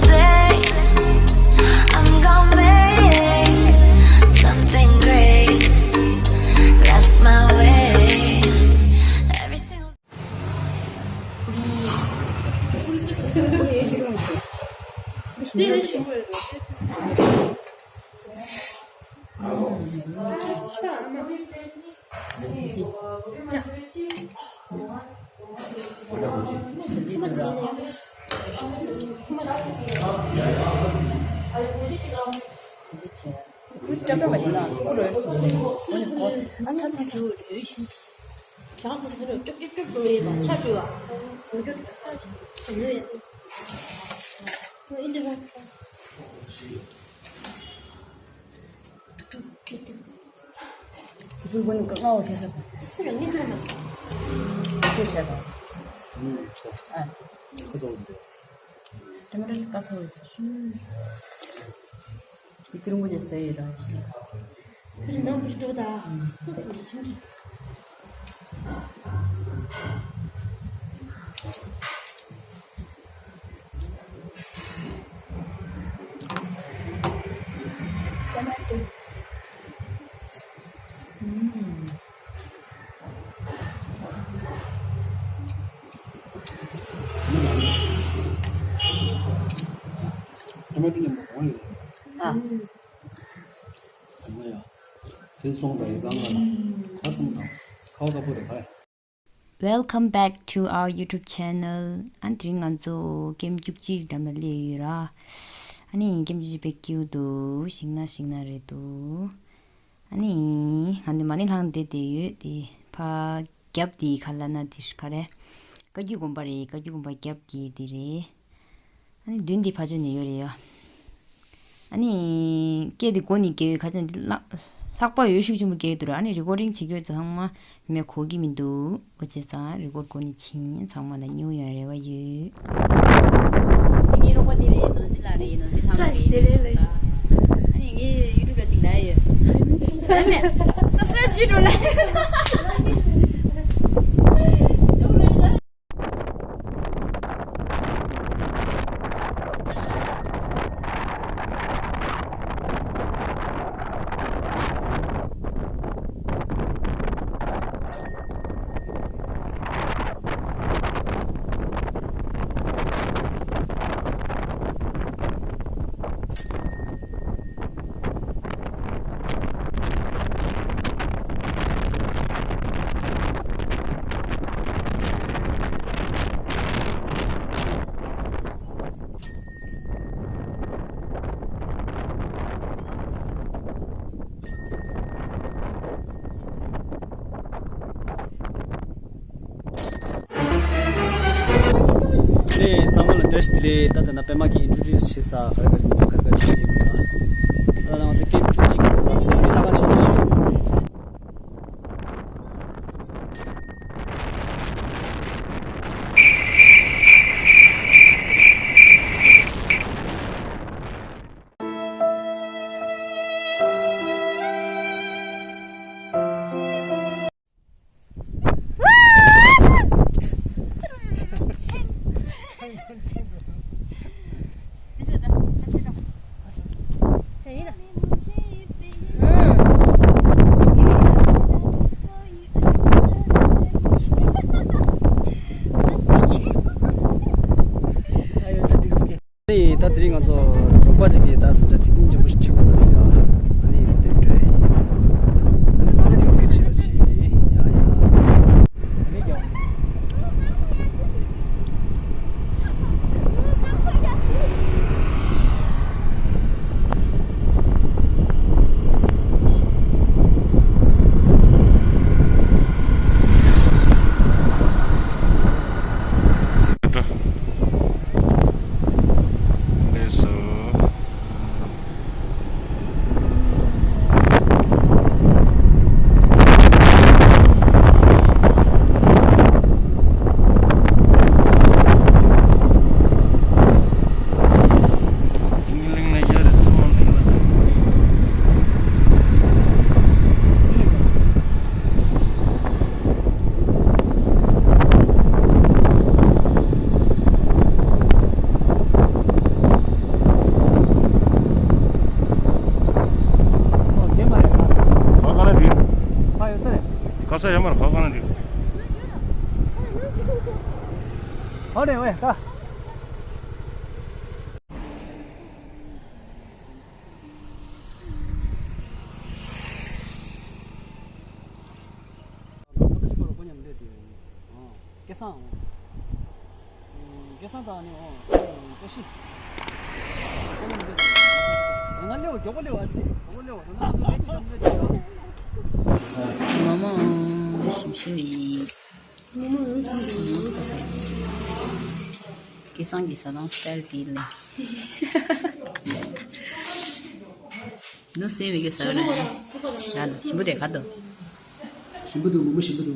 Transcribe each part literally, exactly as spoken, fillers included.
Day, I'm gonna make something great. That's my way. Every single ཕྲུ་གུ་ནི་སྔ་བོ་ཁེ་ས་དང་། ཁེ་ཆེ་དང་། ཨ། ཁོ་ཚོ་འདི། དེ་མ་རེད་དཀའ་ཚ་བོ་ཟེར། ཁྱེད་རང་གི་ཟས་ཡོད་རང་ཞིག་ཁྱེད་རང་གི་ལྟོས་དང་། ཨ། Welcome back to our YouTube channel. ཨ་ནི་དེ་རིང་ང་ཚོ་ཀེམ་བཅུ་གཅིག་འགྲམ་ལ་སླེབས་ཡོད་ར། ཨ་ནི་ཀེམ་བཅུ་གཅིག་དཔེ་སྐྱིད་པོ་འདུག་ཤིང་ནགས་ཤིང་ནགས་རེད་འདུག་ཨ་ནི་ང་ཚོ་མ་ཎི་ལྷ་ཁང་བསྡད་བསྡད་ཡོད་དེ། ཕ་རྒྱབ་དེ་ག་ལབ་ན་དེ་ག་རེ། བཀའ་བརྒྱུད་དགོན་པ་རེད། བཀའ་བརྒྱུད་དགོན་པ་རྒྱབ་ཀྱི་དེ་རེད། ཨ་ནི་མདུན་དེ་ཕ་ཆོས་ནས་ཡོད་རེད་ཡ། ཨ་ནི་སྐད་དེ་སྒོ་ནས་རྒྱག་ཡོད། ཁ་ཆེ་ལྷག་པ་ཡོད་ཤུགས་ཆེན་པོ་རྒྱག་འདུག་ར། ཨ་ནི་རི་ཀོར་ཌིང་བྱེད་རྒྱུ་ཚང་མ་མེད་གོ་གི་མི་འདུག་འོ་བྱས་ཙང་རི་ཀོར་སྒོ་ནས་ཕྱིན། ཚང་མ་ལ་སྙིང་པོ་ཡོང་རེ་བ་ཡོད། ངའི་རོགས་པ་དེ་རེད། ནོར་འཛིན་ལགས་རེད། ནོར་འཛིན་ལྷ་མོ་རེད། ཨ་ནི་ངའི་ཡུ་ཊུབ་ལ་ཅིག་ལབ་ཡོད། ལབ་མེད། སབ་སི་ཀ་རེབ་བྱེད་རོགས་ལབ་ཡོད། ཨེ། ཚང་མ་ལ་བཀྲ་ཤིས་བདེ་ལེགས། ད་ལྟ་ན་པད་མ་གིས་ཨིན་ཊྲོ་ཌིའུ་སི་བྱེད་ས་ག་རེ་ག་རེ་ང་ཚོ་ག་རེ་ག་རེ་བྱེད་ཀྱི་ཡོད་ལ། ད་ལྟ་ང་ཚོ་ཀེམ་བཅུ་གཅིག་གི་ནང་ལ་ལྷ་ཁང་ཆེན་པོ་ཞིག་ཨ་ནི་ད་དེ་རིང་ང་ཚོ་རོགས་པ་ཅིག་གིས་ད་ས་ཆ་ཅིག་སྙིང་རྗེ་པོ་ཞིག་ཁྲིད་དགོས་པ་ཟེར་ཡ། ཨ་ནི་འོ་དེ་འགྲོ་ཡ་ཡིན་ཙང་། ཨ་ནི་བསམ་སེང་སེང་བྱེད་རོགས་བྱེད། ཡ་ཡ། ཨ་ནི་ཀྱང་ལགས་སོ། ཡར་མར་བབས་གང་ན་འདུག་ཨོ་རེད་ཝེ་ད། སྐལ་བཟང་། སྐལ་བཟང་དང་ནི་ཨོ། བཀྲ་ཤིས། ང་ལེའོ་མགྱོགས་པོ་ལེའོ་ཨ་ཙི། མགྱོགས་པོ་ལེའོ་ད་ང་ཚོ་ལེ་ཁི་ཅམ་ལེ་ཅམ་ལ། མ་མ། ཞིམ་ཞིམ་རེད། སྐལ་བཟང་གི་ཟ་ནང་སི་ཊལ་དེ་ལ། ནུ་སེ་བི་གི་ཟ་ར། ཡ་ལ་ཞིམ་པོ་དེ་ག་དོ། ཞིམ་པོ་འདུག་མོག་མོག་ཞིམ་པོ་འདུག་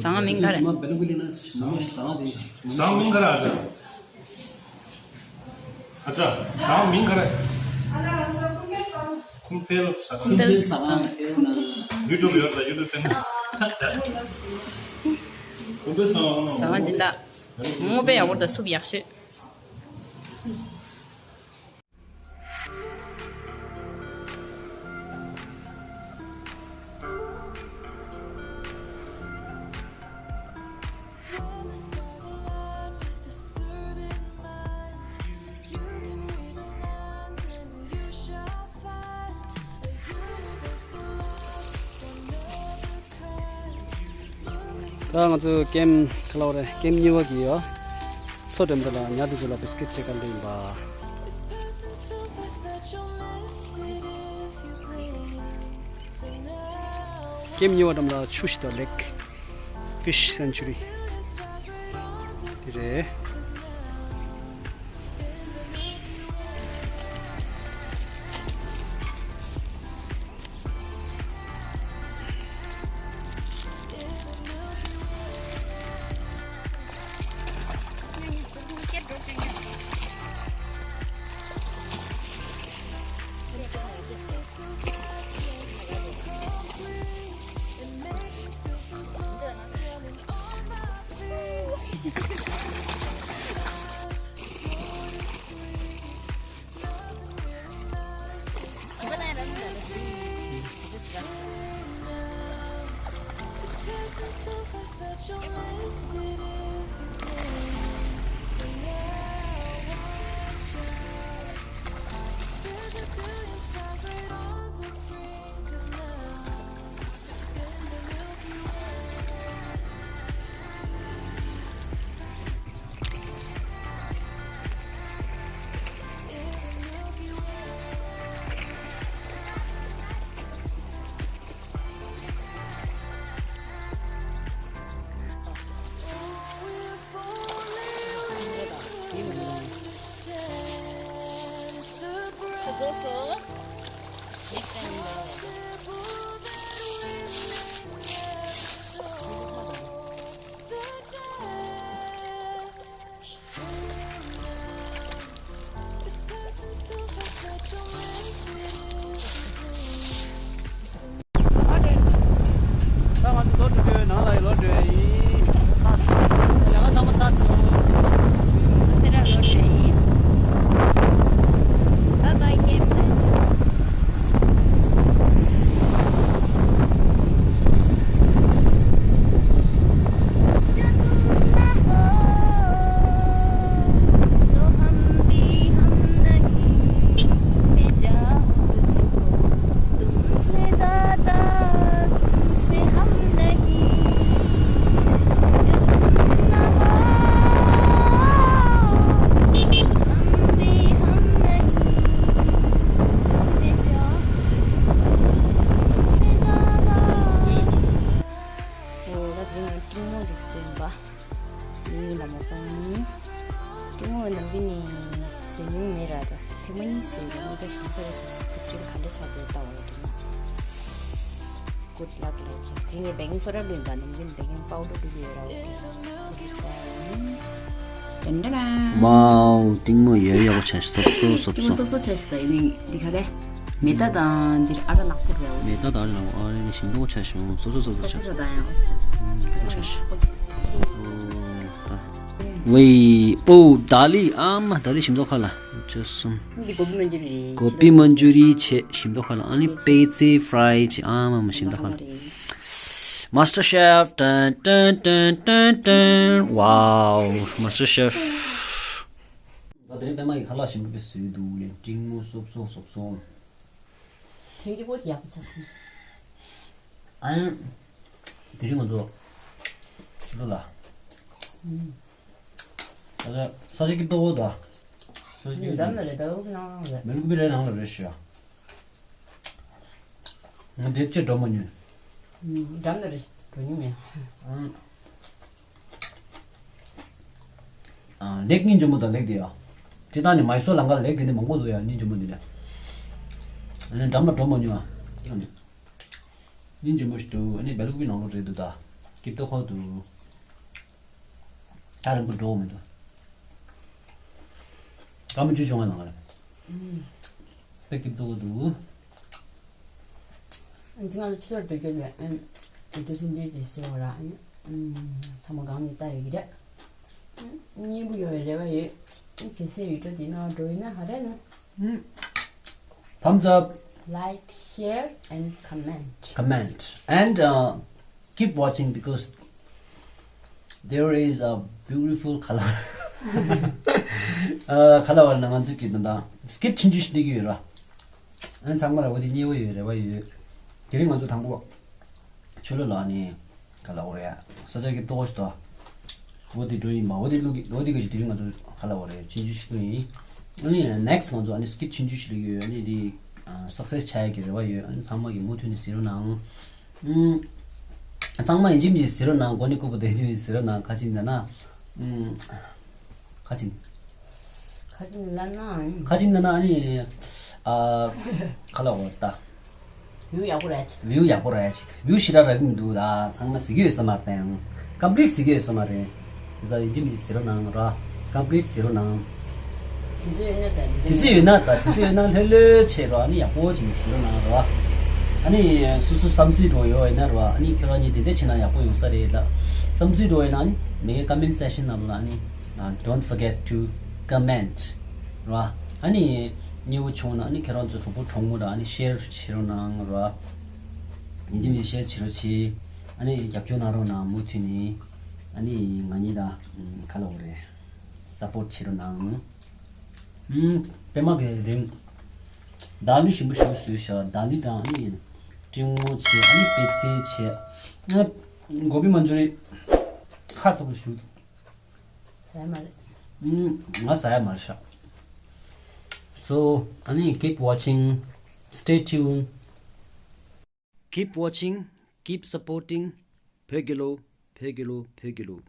ཟ་ང་མིང་ག་རེ། མ་བེ་ལུ་གུ་ལི་ན་ཟ་ང་ཟ་ང་དེ། ཟ་ང་མིང་ག་རེ་ཨ་ཅག་ཨ་ཅག་ཟ་ང་མིང་ག་རེ། ཁུམ་འཕེལ་ཟ་ཁུམ་འཕེལ་ཟ་ང་། ཡུ་ཊུབ་ཡོད་ད་ཡུ་ཊུབ་ཅེ་ནལ། ཁུམ་འཕེལ་ཟ་ང་ཟ་ང་འདི་འདྲ། མོག་མོག་དཔེ་ཡག་པོ་དང་སུབ་ཡག་ཤོས། ད་ང་ཚོ་ཀེམ་ག་ལ་བ་རེད། ཀེམ་གཉིས་པ་གི་ཡོ། མཚོ་འགྲམ་དུ་ལ་ཉ་དེ་ཚོ་ལ་བིས་ཀིཊ་སྤྲད་ག་འགྲོ་ཡིན་པ། ཀེམ་གཉིས་པ་འགྲམ་ལ་ཆུ་ཞིག་དང་ལེག། ཕིཤ་སེན་ཅུ་རི་དེ་རེད། ད་ང་ཚོ་ལོག་འགྲོ་གི་ཡོད། ནང་ལ་ཡི་ལོག་འགྲོ་ཡི། ཚར་སོང་། ལས་ཀ་ཚང་མ་ཚར་སོང་། སེ་ར་ལོག་འགྲོ་ཡི། Bye bye game night. ཨོ་ད་དེ་ནི་ཀྲིན་མོ་ཞིག་ཟོས་པ། ཡིན་ལ་མོ་སང་ཡིན། ཀྲིན་མོ་ནམ་རྒྱུན་ནས་ཟོས་མྱོང་མེད་ར། ད་ཐེངས་མ་གཉིས་ཟོས་ར། གཉིས་ཀ་ཞིམ་ས་རེད་ཟེར། ཁོ་ཚོས་ག་འདྲ་ཆགས་འདུག་ལྟ་བ་ལ་ཀྲིན་མོ། Good luck ལ་ཅིག་དེ་ངས་བེ་ཀིང་སོ་ཌ་བླུགས་ཡིན་པ། ནམ་རྒྱུན་བེ་ཀིང་པའུ་ཌར་བླུགས་ཀྱི་ཡོད་ར། ཨོ་ཀེ། ཏན་ཏན། མའོ། ཏིང་མོ་ཡོད། ཡག་པོ་ཆགས་ཤག་སོབ་སོབ་སོབ་ཏིང་མོ་སོབ། སོབ་སོབ་ཆགས་ཤག་ད་ཡིན་ནི་འདི་ག་རེ། མེ་ཏ་དང་འདིར་ཨ་ར་ནག་པོ་རེད། མེ་ཏ་དང་ཨ་ར་ནག་པོ། ཨ་ར་ནི་ཞིམ་མདོག་ཆགས་ཤག་སོབ་སོབ་སོབ་སོབ་ཆགས་ཤག་ད་ཡང་ཨོ་སོབ་སོབ་ཆགས་ཤག་ཨོ་ད། ཝེ། ཨོ་ད་ལི། ཨ་མ་ད་ལི་ཞིམ་མདོག་ཁ་ལ། ཅོ་སུམ། འདི་གོ་པི་མན་ཇུ་རི་རེད། གོ་པི་མན་ཇུ་རི་ཆེ་ཞིམ་མདོག་ཁ་ལ། ཨ་ནི་པེ་ཙེ་ཕ་རའི་ཆེ། ཨ་མ་མ་ཞིམ་མདོག་ཁ་ལ། རེད། Master Chef, ཏན་ཏན་ཏན་ཏན་ཏན། Wow, Master Chef. ད་དེ་རིང་པད་མ་ཡིས་ཁ་ལག་ཞིམ་པོ་དཔེ་བཟོས་འདུག་ལེ། ཀྲིན་མོ་སོབ་སོབ་སོབ་སོབ། ཐེངས་གཅིག་པོ་ཅིག་ཡག་པོ་ཆགས་སོང་། ཨ་ནི། དེ་རིང་ང་ཚོ་ཕྱི་ལོགས་ལ། ཨུམ། ས་ཆ་ས་ཆ་སྐྱིད་པོ་འདུག་ས་ཆ་སྐྱིད་པོ་འདུག་འགྲམ་ལ་རེད། སྦེལ་ཀོབ་ནང་ལ་རེད། སྦེལ་ཀོབ་རེད། ནང་ལ་རེད་ཤག་ང་དེ་ཅི་འགྲོ་མ་མྱོང་། ཨུམ། འགྲམ་ལ་རེད། འགྲོ་མྱོང་མེད། ཨང་། ཨ། ལེགས་སྙིང་རྗེ་མོ་དང་ལེགས་དེ་ཡ། སྤྱིར་བཏང་ནི་མའི་སོར་ལམ་ཁ་ལ་ལེགས་དེ་ནི་མང་པོ་འདུག་ཡ། སྙིང་རྗེ་མོ་འདི་ནས། ཨ་ནི་འགྲམ་ལ་འགྲོ་མ་མྱོང་ཨ། སྙིང་རྗེ་མོ་ཞིག་འདུག་ཨ་ནི་སྦེལ་ཀོབ་ནང་ལོགས་རེད་འདུག་ད་སྐྱིད་པོ་ཁོག་འདུག་ད་རིང་པོ་འགྲོ་མི་འདུག་སྐར་མ་བཅུ་བཅོ་ལྔ་ནང་ལ། ཨུམ། དཔེ་སྐྱིད་པོ་འདུག་ཨ་ནི་ང་ཚོ་ཕྱི་ལོགས་འགྲོ་རྒྱུ་ནས་ཨ་ནི་ཡུལ་སྲིད་འཛིན་གྱིས་ཟེར་བ་ལ་ཨ་ནི། ཨུམ། ཚང་མ་སྒང་ནས་ལྟ་ཡོད་ཀྱི་རེད། ཨུམ། སྙན་པོ་ཡོང་བའི་རེ་བ་ཡོད། ཨ་ནི་གལ་སྲིད་ཡུལ་གྲུ་འདི་ནང་འགྲོ་ཡོད་ན་ཧ་རེད་ན། ཨུམ། Thumbs up, like, share and comment. Comment and uh, keep watching because there is a beautiful color. ཨ། ཁ་ལ་བར་ན་ང་ཚོ་གི་ད་ལྟ་སྐྱིད་ཆུང་ཆུང་ཞིག་སླེབས་ཀྱི་ཡོད་ར། ཨ་ནི་ཚང་མ་ལ་འོ་དེ་མཉེས་པོ་ཡོད་རེ་བ་ཡོད། དེ་རིང་ང་ཚོ་དང་པོ་ཆུ་ལོ་ལ་ནི་ག་ལ་འོ་རེད། ས་ཆ་གི་ཏོག་ཞིག་ཏོ། འོ་དེ་འགྲོ་ཡིན་པ། འོ་དེ་ལུག་གི་འོ་དེ་གི་དེ་རིང་ང་ཚོ་ག་ལ་འོ་རེད། ཆུང་ཆུང་ཞིག་ཏུ་ཡིན། ཨ་ནི་ནེག་སི་ང་ཚོ་ཨ་ནི་སྐྱིད་ཆུང་ཆུང་ཞིག་སླེབས་ཀྱི་ཡོད། ཨ་ནི་དེ་སག་སེ་སི་ཆགས་ཡ་གི་རེ་བ་ཡོད། ཨ་ནི་ཚང་མ་གི་མུ་མཐུད་ནས་གཟིགས་རོགས་གནང་། ཨུམ། གཙང་མ་ཡིན་གཅིག་མིན་གཅིག་གཟིགས་རོགས་གནང་། གོ་ནི་ལྐུགས་པ་དེ་ཡིན་གཅིག་མིན་གཅིག་གཟིགས་རོགས་གནང་། ཁ་ཅིག་འདི་ན། ཨུམ། ཁ་ཅིག་ཁ་ཅིག་ལབ་ན། ཁ་ཅིག་ལབ་ན་ཨ་ནི། ཨ། ཁ་ལ་འོ་ད། བིའུ་ཡག་པོ་རག་ཅིག་བིའུ་ཡག་པོ་རག་ཅིག་བིའུ་ཞེ་དྲག་རག་གི་མི་འདུག་ད་ཚང་མ་གཟིགས་ཀྱི་ཡོད་ས་མ་རེད། ཀམ་པི་ལིཊ་གཟིགས་ཀྱི་ཡོད་ས་མ་རེད། དེ་ཚོ་ཡིན་གཅིག་མིན་གཅིག་གཟིགས་རོགས་གནང་ར། ཀམ་པི་ལིཊ་གཟིགས་རོགས་གནང་། དུས་ཚོད་ཡོད་ན་ད་དུས་ཚོད་ཡོད་ན་ད་དུས་ཚོད་ཡོད་ན་ལྷོད་ལྷོད་བྱེད་རོགས། ཨ་ནི་ཡག་པོ་བྱེད་ནས་གཟིགས་རོགས་གནང་ར། ཨ་ནི་སོ་སོ་བསམ་ཚུལ་འདྲ་ཡོད་ཡིན་ན་ར། ཨ་ནི་ཁྱོད་རང་གཉིས་དེ་འདྲ་བྱེད་ན་ཡག་པོ་ཡོང་ས་རེད་ལ། བསམ་ཚུལ་འདྲ་ཡོད་ན་ཨ་ནི་མི་ཀ་མེན་ཊི་སེག་ཤན་ནང་ལ་ཨ་ནི། Don't forget to comment ར། ཨ་ནི་མཉེས་པོ་བྱུང་ན་ཨ་ནི་ཁྱེད་རང་ཚོ་གྲོགས་པོ་གྲོགས་མོ་ར་ཨ་ནི་ཤེར་བྱེད་རོགས་གནང་ར། ཡིན་གཅིག་མིན་གཅིག་ཤེར་བྱེད་རོགས་བྱེད། ཨ་ནི་རྒྱབ་སྐྱོར་གནང་རོགས་གནང་། མུ་མཐུད་ནས་ཨ་ནི་ང་གཉིས་ད་ག་ལ་འོ་རེད། སཔོརྚ་བྱེད་རོགས་གནང་། ཨུམ། པད་མ་གི་རིང་། ད་ལི་ཞིམ་པོ་ཞིག་བཟོས་ཤག་ད་ལི་དང་ཨ་ནི་ཀྲིན་མོ་བྱས། ཨ་ནི་པད་ཚལ་བྱས། ཨ་གོ་བི་མན་ཅུ་རི་ཁ་ཐུག་ལ་ཞུ། ཟ་ཡ་མ་རེད། ཨུམ། ང་ཟ་ཡ་མ་རེད་ཤག So, ཨ་ནི་keep watching, stay tuned, keep watching, keep supporting བོད་རྒྱལ་ལོ། བོད་རྒྱལ་ལོ། བོད་རྒྱལ་ལོ།